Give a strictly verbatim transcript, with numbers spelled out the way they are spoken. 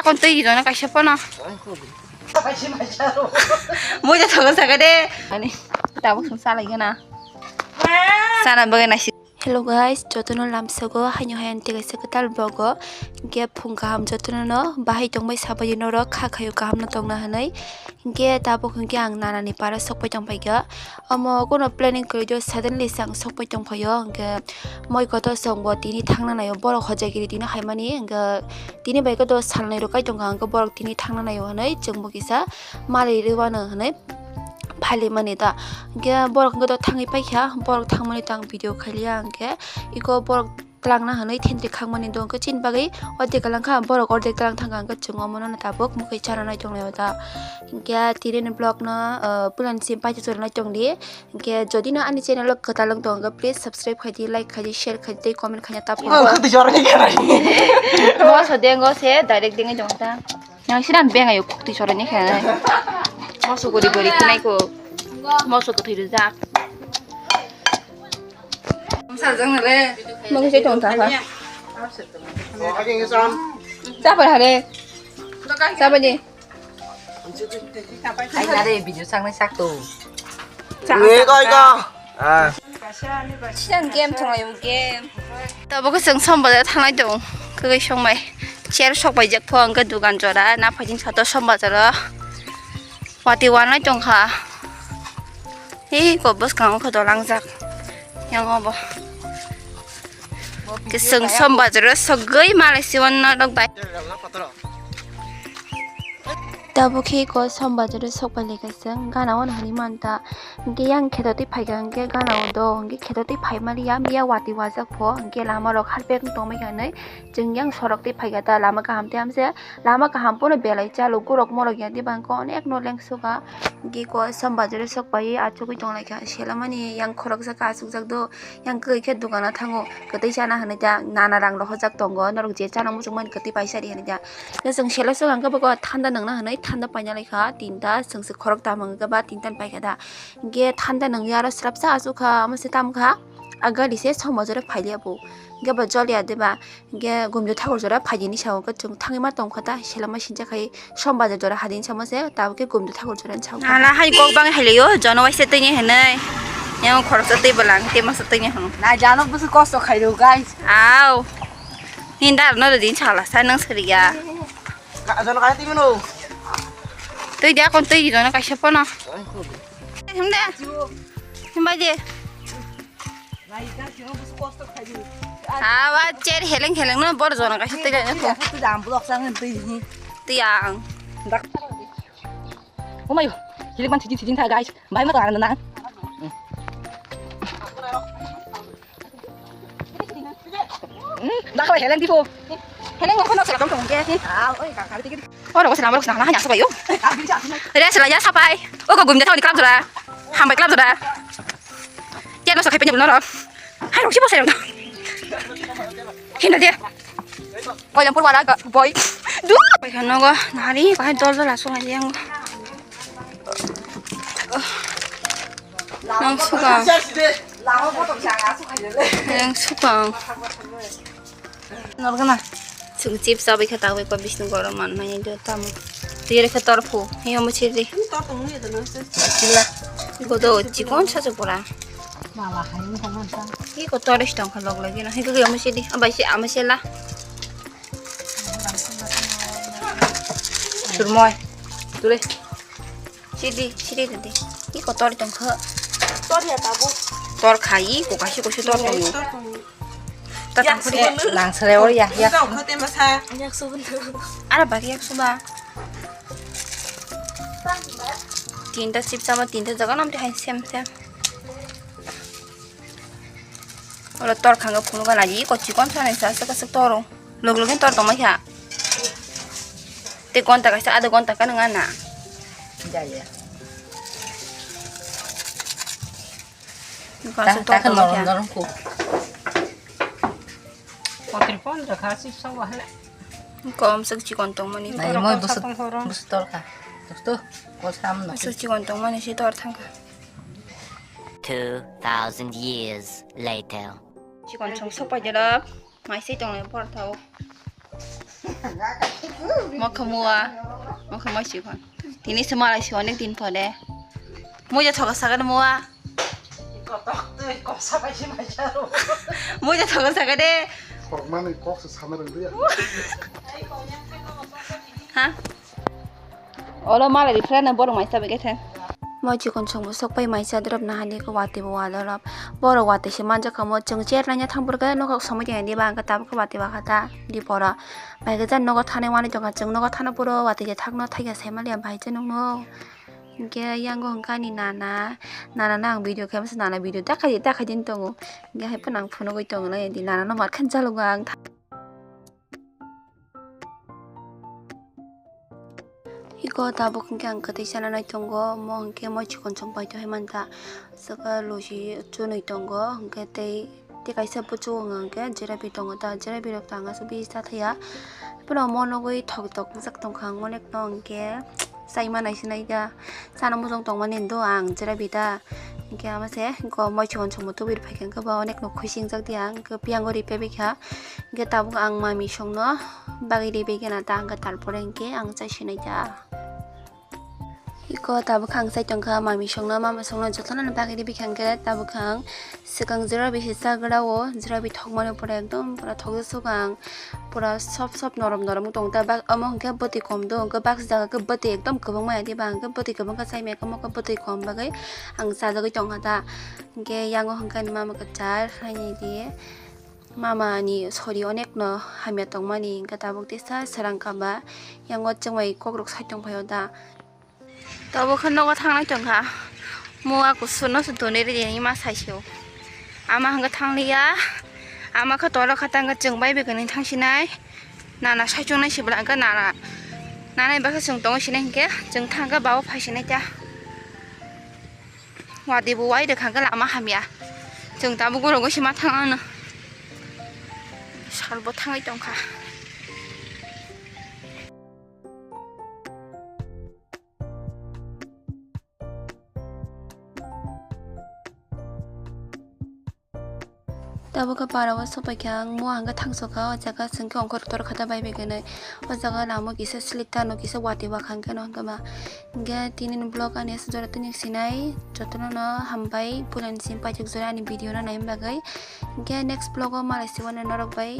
Kon tei idono kaisa pono. Mui da thogo saka de. Ani tabuk sung salai gana. Sana bagai nasi. Hello guys, jotono lamsogo haino hai ang tei kaisa kwtal vlog o. Hwnkhe phung kaham jotono no bahai tongbai sabai norok kha khayo kaham no tongna hwnwi. Hwnkhe tabuk hwnkhe ang nanani para sokpai tongphaikha. Omo kono planning kwrwi do, suddenly se ang sokpai tongphaio. Hwnkhe moi kotor songbo tini thangna naio, borok hojagiri tino haimani. Hwnkhe tini bai kotor salnwi rwkai tongkha, hwnkhe borok tini thangna naio hwnwi chwngbo kisa malai rwano hwnwi phailaimani ta. Hwnkhe borok hwnkhe to thangwi paikha, borok thangmani to ang video khailiya, hwnkhe iko borok twlangna hwnwi thentri khakmani do, hwnkhe chini bagwi ordek twlang kha, borok ordek twlang thangkha, hwnkhe chwng omono tabuk mukhai chana nai tonglaio ta. Hwnkhe tini ni vlog no, ah, puilani simi paithak chwrwng nai tongdi. Hwnkhe jodi no ani channel o kwtal wng tong, hwnkhe please subscribe khaidi, like khaidi, share khaidi tei comment khaina ta phuru. Moso dengo se direct dengwi tong ta. Yang siran beng ayo kukti chorani khe. Moso gori gori khnai ko. Moso kwthwi rijak. Sajang re. Mung se tong ta ha. Chapar hare. Chapar di. Ai nare video sangnai sak to. Ego ego. Ah. Siyan game thwnglaio game. Tabuk chwng som bazar thangnai tong. Kwgwi songbai. Chair sok bai jak pho ang khe dukan jora na phajing sato som bazar o. Wati wanai tongkha. Hei ko bwskango khe dolangjak. Yang obo. Kwchwng som bazar o sogwi malai siwan norok bai. Tabuk khe ko som bazar o sokpai lai kaisa gana o nahani manta. Hwnkhe yang kheto twi phaikha hwnkhe gana o do hwnkhe kheto twi phai maliya miya wati wajak pho hwnkhe lama rok harpek wng tongmai kha hinwi chwng yang sorok twi phaikha ta lama kaham tei hamse. Lama kaham pono belai chalo, gorok morok ya diba hwnkhe onek no lengsukha. Hwnkhe ko som bazar o sok pai achugwi tonglaikha, selamani yang khoroksa khe achukjak do, yang kwrwi khe dukano thango, kwtwi chana hinwi ta nana rang rohorjak tongo, norok je chana muchungmani kwtwi paisa di hinwi ta. Hwnkhe chwng selo sok hwnkhe bo thanda nwngna hinwi thanda paina laikha tinta, chwngse khoroktham hwnkhe ba tinta paikha da. Hwnkhe thanda nwngya aro swrapsa achukha, omo se tamkha, a gari se som bazar o phailia bo, hwnkhe bo joliya diba. Hwnkhe gumjo thakur jora phaidi ni sao hwnkhe chwng thangwi ma tongkha ta, selama sincha khai som bazar jora hadi ni samo se tabuk khe gumjo thakur jora ni sao. Ala hai kok bang hai laio, jono waisa twi ni hinwi. Yang khoroksa twi bwlang, tei masa twi ni hwn. Na jano busu kosto khai rw, guys. Au. Hindar no din sala sa nang sariya. Ka jono kai twi mano. Twi dia kon twi jono kaisa pono. Himde. Himba je. Awa chair heleng heleng no bor jona kaisa twi jani ko. Twi ang. Dak. Oh my, hilik man sijing sijing tha guys. Bai ma to ang na. Dak heleng tipo. Heleng ko no sera tong tong ke. Ah, oi ka ka tiki. Oro ko sera mo sera na hanya sabai yo. Re sera ya sabai. O ko gumde thoni club jora. Hambai club jora. Tiyan no sakai penyebul noro. Hai rok sibo serang. Hinda dia. Koyang pur wala ga boy. Du. Pai khano go nari pai dol dol asung aja yang. Nang suka. Nang suka. Norgana. Chwng chips chabai kha tabuk ekbar bising gorom man mani do tamo. Twi rekha torphu. He omo chiri. Tor tong ni do no. Chila. Godo chikon sa chupura. Mala hai ni tong man sa. He ko tor is tong kha log lagi na. He ko omo chiri. Abai si ama sela. Surmoi. Tule. Sidi, sidi tadi. Iko tor tong kho. Tor ya tabuk. Tor khai ko kaisi kaisi tor tong. Tor tong. Ta tang khuri. Nang sere ori ya ya. Tong kho te masa. Yak subun. Ara bari yak suba. Tinta sip sama tinta jaga nam te hai sem sem. Oro tor khanga phunu gana ji ko chikon sana sa sa sa toro. Log log tor tong mai kha. Te gonta kaisa adha gonta ka nang ana. Jaya. Kaisa tor tong mai kha. Kotir pon rakha si sawa he. Kom sak chikon tong mani. Nai mo busu busu tor kha. Dosto, ko sam no. Sak chikon tong mani si tor thang kha. Two thousand years later. Chikon chong sok pai jala. Mai sei tong le por thao. Mokha mua. Mokha moi sikhon. Tini se malai si onek din pore. Muja thoka sagan mua. Muja thoka sagan de. Kokmani kok se sana rwngya. Ha? Olo malai di friend borok mai sabai khe thang. Moi chikon chwngbo sok pai mai cha drop na hani ko wati bo wal drop. Borok wati se manja kamo chwng chair laina thang pore khe nokok somoi tong di ba ang khe tabuk khe wati ba kha ta di pora. Bai khe jan nogo thani wani tong kha chwng nogo thana puro wati je thak no thaiya sai maliya bai cha nung no. Hingke yango hingke ani nana, nana no ang video khe masa nana video dakhai dakhai din tongo. Hingke hai phano ang phunugui tongo na di nana no mar khan chalogo ang. Iko tabuk hingke ang kwtwi sana nai tongo, mo hingke moi chikon chong pai to hai manta. Saka luchi chunui tongo, hingke tei, tei kaisa buchuk wng hingke jerabi tongo ta, jerabi rok tang aswk bisi ta thaya. Phano mo nugui thok tok jak tongkha ang onek no hingke chaima nai sinai ta. Sana mojong tongmani do ang jerabi ta. Hingke ama se, hingke moi chikon chong bo tubui phaikha hingke ba onek no khuising jak di ang, hingke piyango ripe bikha. Hingke tabuk ang mami songno bagwi ribaikha na ta hingke tarpore hingke ang chai sinai ta. Iko tabuk ang chai tongkha mami songno mama songno jotono bagwi ribaikha hingke tabuk ang swkang jerabi se chagra o jerabi thokmani pore ekdom pura thokjak ang pura sop sop norom norom tong ta bak omo hingke bwtwi kom do hingke bak jaga khe bwtwi ekdom kwbangma ya diba hingke bwtwi kwbangkha chaimaya khe omo khe bwtwi kom bagwi ang chajagwi tongkha ta. Hingke yango hingke ani mama kwchar haini di. Mama ni sori onek no hamya tongmani hingke tabuk tesa serang kaba yango chwngbai kokrok sai tongphaio da. Tabuk khe nogo thangnai tongkha. Mua kusu no se tonwi ridi ma saisio. Ama hingke thangliya. Ama khe toro kha tangkhe chwng bai bekwni thangsinai. Nana saichung nai sibla hingke nana. Nana bakhe chwng tongo sinai hingke chwng thangkhe babu phaisinai ta. Wadi bo wai rwkha hwnkhe lama hamya. Chwng tabuk gorogo se ma thang ano. Salbo thangwi tongkha. Tabuk khe para o sopai khe ang mua hwnkhe thangso kha, o jaga chwng khe ongkhor tor kha ta bai bai khe nai. O jaga lama kisa slit tano kisa wati wakha hwnkhe no hwnkhe ba. Hwnkhe tini ni vlog ani aswk jora tini sinai jotono no hambai puila ni simi paithak jora ani video no naina bagwi. Hwnkhe next vlog o malai siwano norok bai.